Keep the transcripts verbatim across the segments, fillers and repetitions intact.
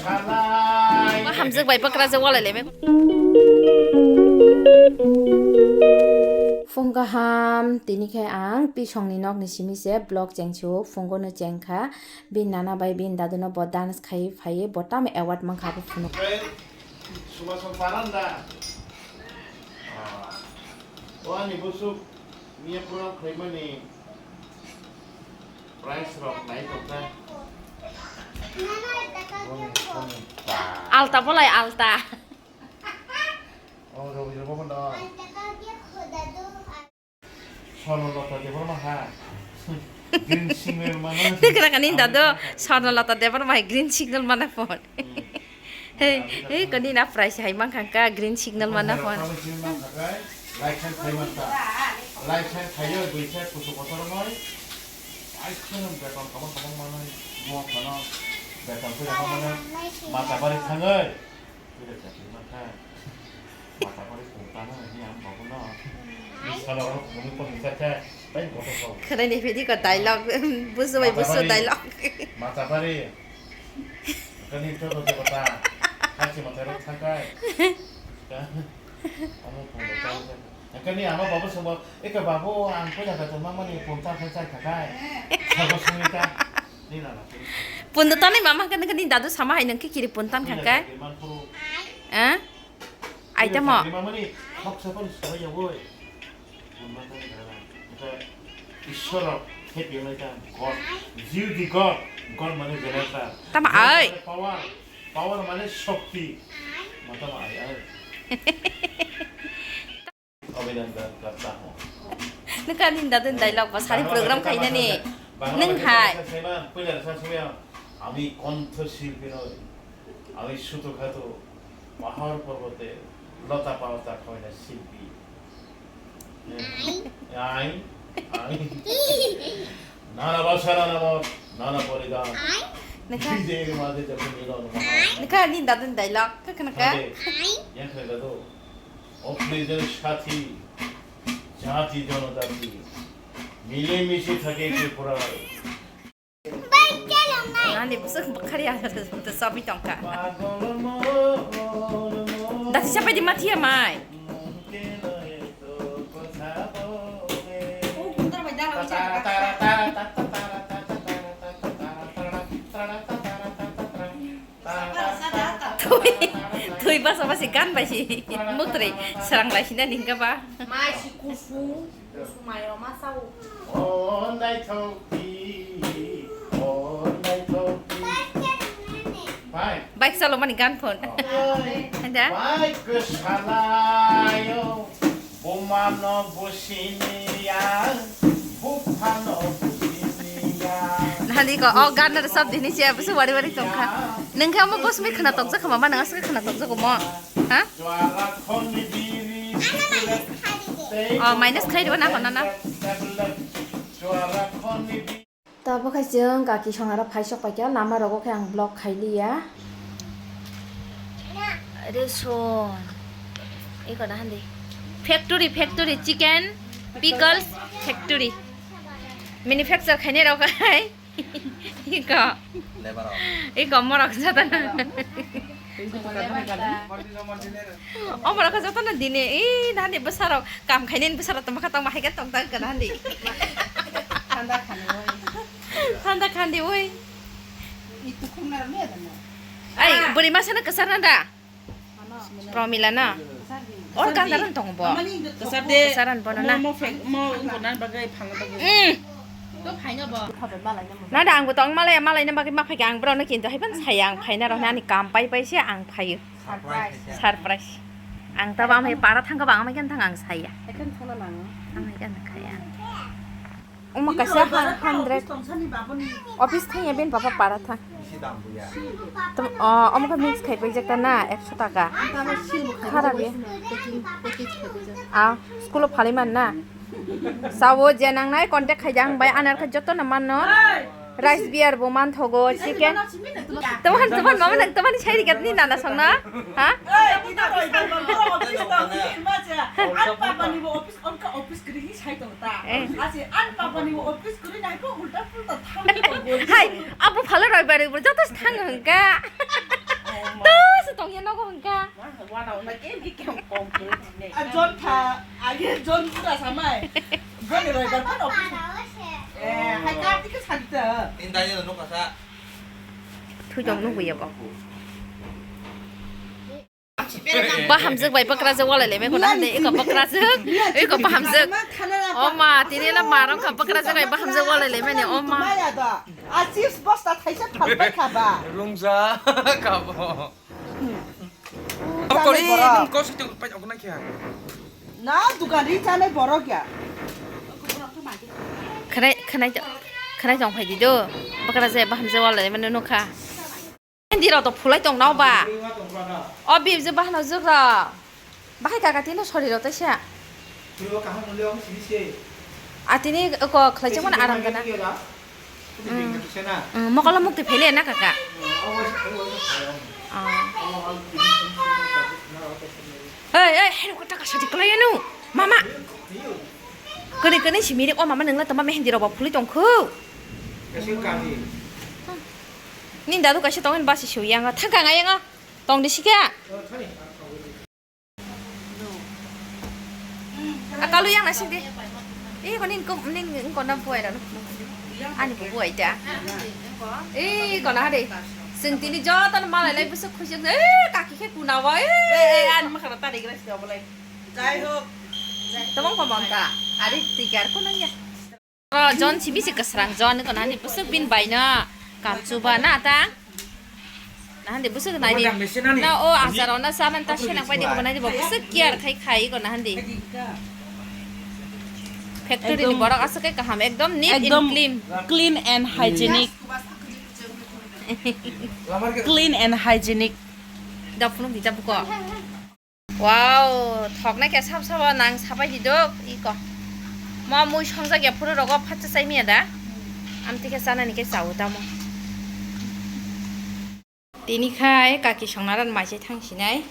Bo hamjwk bai bwkrajwk walai laimai. Phung kaham, tini khe ang Pisongni nokni simi se vlog chengsu, phungo no chengkha, bini nana bai bini dadu no bo dance khai phaiwi bo tamo award mankha abo phunuk. Subasong paran da. Ah. O ani busuk niya program khlaimani price rok nai tongkha. Alta bolai alta. Oh, Ravi Ravi Bhavan da. Sorno Lota Debbarma ha. Green signal mana. Tikra kani dado Sorno Lota Debbarma hai green signal mana phone. Hmm. Hey, hey, kani na price hai mang khangka green signal mana phone. Kami sini mang khakai, light sign khai man ta. Light sign khai yo, bui sign kusu kotor noi. Ai khunum beton kabar kabar mana, mo kono beton khai mana, mata bari thangai. Khwlai ni phidi ko dialogue, busu bai busu dialogue. Matapari. Kani to to kota. Hachi matai rok thakai. Omo phone ta. Kani ama babu sabo, eka babu ang ko jaga to mama ni phone ta khai khai thakai. Sabo sungita. Ni na na. Phone to tani mama kani kani dadu sama hai nang kiri phone tan khakai. Eh? Aitamo. Mama ni hok sabo ni sabai ya woi. Ishwar happy only time. God. Jiu di God. God mane generator. Tama ai. Power. Power mane shakti. Matama ai ai. Abhinandan karta ho. Nukha ninda din dialogue ba sari program khainani. Nung hai. Puja sa suya. Ami kontho silpi noi. Ami suto khato. Pahar porbote. Lota pahar ta khoina silpi. Ai, ai. Nana bhasha, nana mot, nana poridan. Nukha. Bidher maze jabhi milon maha. Nukha, ninda din dialogue. Kha, kha, nukha. Hade, yang kha gado. Oplejen sathi, jati jonojati. Mile mishe thake Tripura. Nani bwswk bwkhari ya, sabwi tongkha. Dati sapai di mati ya mai. Twi, twi basa basi gan bai si. Muktrwi srang lai sina ningka ba. Mai si kusu. Kusu mai roma sao. O naithok di, o naithok di. Bai. Bike chalo mani gan phone. Oh. Handa? Bike salayo, bumano businiya, buphano businiya. Nani ko, o gan na sab dini siya, busu wari wari tongkha. Nengkha mo bos mi khana tokjak khama ma, nang asli khana tokjak mo. Ha? Oh, minus khai diba na, honna na? Tabuk khai chwng kaki songara phai sok paikha, lama rogo khe ang vlog khai liya. Reson. Eko na handi. Factory, factory, chicken, pickles, factory. Manufacture khainai rok hai. Iko. Labour rok. Iko morok jotono. Twi kutu kadam kadam. O morok jotono dine, eh, nani bwsarok, kam khainani bwsarok tongma kha tongma hai khe tong tang kana handi. Thanda khani oi. Thanda khandi oi. Itu khumna me dana. Ai, bwrwi masa na kwchar na da? Promila na? Or kanda ron tongo bo. Kwchar de. Kwchar ron bono na? Mo, mo fek, mo wngkha na bagwi phang bagwi. Mm. To phaino bo. Na da, ang bo tong malaya, malai na bagwi ma phaikha, ang borok no kinto hai ban saya, ang phaina rok ani kam pai pai se ang phaio. Surprise. Surprise. Ang ta ba amai para thangkha ba amai kan thang ang saya. Ekan thangna nango. Amai kan khaya. Omo kaisa hundred. Office thangya bini papa para thang. Isi dam buya. Tum, oh, omo khe mix khai paijak ta na, ekso taka. Khara be. Packing, package khai paijak. Ah, school o phalai man na. Sao je nang nai contact khai jang bai anar khe joto no man no. Rice beer bo man thogo, chicken. Teman, teman, mama nang teman sai rigat ni nana song na? Ha? Office kwrwi hi sai tong ta. Eh. Ase, ani papa ni office kwrwi nai ko ulta pulta thang ko gori. Hai, abo phalo roi bai roi joto thang hwnkha. Tongya nogo hwnka. Jon tha, age jon pura samai. Boni roibar phano office. Eh, hai ka tike santa. Thui tong nugwi ya bo. Bahamjwk bai bakrajwk walai lai mekho na hande eko bakrajwk, eko bahamjwk. O ma, tini na marong kha bakrajwk bai bahamjwk walai lai mani, o ma. A chips bosta thaisa phalpai kha ba. Rungja kha bo. Kori nung kau situ pai aku nak ya. Na dukan ri chanai borok ya. Khanai, khanai, khanai tong phai di do. Bakrajwk bahamjwk walai mani nukha. Hindi rok to phulai tong nao ba. O bib je bahno jwk rok. Bahai kaka tino sori rok taisa. Atini ko khlai chakmani aram gana. Mokolo mukti phele na kaka. Hei, hei, hei, kota ka sadi klai anu. Mama. Kani kani simi ri o mama nengla tama mehendi rok ba phulai tong khu. Nin dadu kaisa tongin basi sui yang thangka ngai yang tong di sika. Akalu yang nasik di. Ih koni ko ning ko na buai da. Ani ko buai da. Ih kona hari. Sing tini joto na malai lai busuk khujung. Eh kaki khe kuna wa. Eh eh an makara tadi gres ko bolai. Jai hok. Tamo ko monta. Ari tikar ko nang ya. Oro John si bisi kwsrang John ko nahandi bwswk bini bai no kamchuba na ta. Nahandi bwswk nai di. Na o achar ono saman ta senang pai di ko nahandi bo bwswk care khai khai ko nahandi. Factory ni borok aswk khe kaham ekdom neat and clean. Clean and hygienic. Clean and hygienic. Da phunuk di ta buko. Wow, thoknai khe sab sabo nang sapai di dok iko. Mo mui songjak ya phuru rogo phatsa chai miya da. Amtwi khe chanani khe chawo tamo. Tini khai kaki songnaran mai se thang sinai.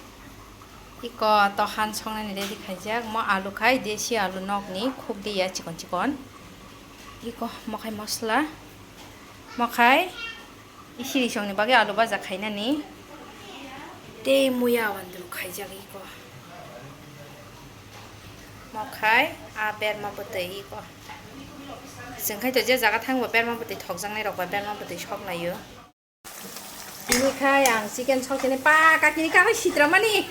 Iko tohan songnani ready khaijak. Mo alu khai desi alu nokni khuk di ya chikon chikon. Iko mo khai mosla. Mo khai Isiri songni bagwi alu baja khainani tei muya wandru khaijak iko. Mokhai a berma bwtwi iko. Chwng khai to je jaga thango berma bwtwi thokjaknai rok bai berma bwtwi sok laio. Tini khai ang chicken sok tini pa kakini kabai sitra mani.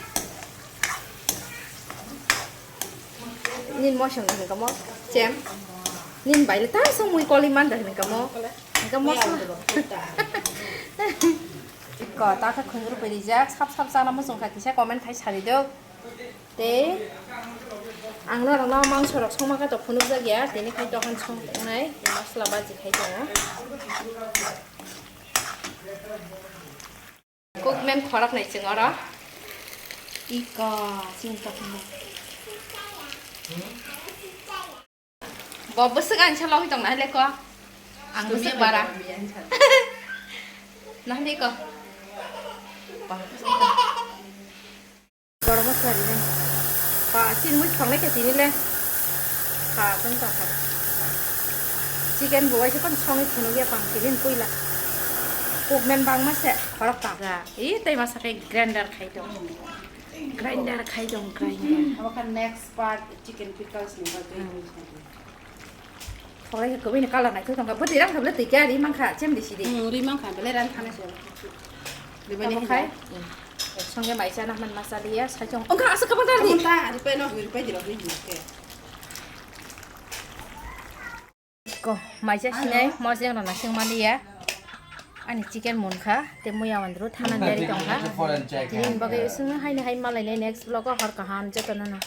Nin mosong ni hingkamo chem. Nin baile ta song mui koli man da hingkamo. Hingkamo mosla. Ko ta kha khunjuru pedi jak sap sap chana mosong kha kisa comment khai sari do. Te ang norok no mangso rok songma kha to phunuk jak ya tini khai dokan song nai mosla baji khai tongo. Cookman khorok nai chwng oro. Iko, chini tokma. Bo bwswk ani salo tong nai le ko. Ang bwswk bara. Nahli ko. Ba, bwswk ko. Gorok masla rinai. Ba, chini mui thonglai khe tini le. Ba, chwng tongkha. Chicken bo waisa phano songwi phunukya pang tini puila. Cookman bangma se khorok ta. Ih, tei masa khe grinder khai tong. Grinder khai tong, grinder. Abo kha next part chicken pickles ni bagwi. Thorai khe kwbwini colour naithok tongkha. Bwtwi rang kha bwle twi khe ri mankha, chemli sidi. Hmm, ri mankha, belai ran thana se. Ri bai tamo ni khai. Songya mai chana man masaliya, saichung. Ongkha aswk kabang tardi. Ri pai no, ri pai di rok ri hinke. Ko, maisa sinai, mojeng rana sing maliya. Ani chicken munkha, te muya wandru thana beri tongkha. Tini bagwi sung haini hai malai next vlog o hor kaham jotono no.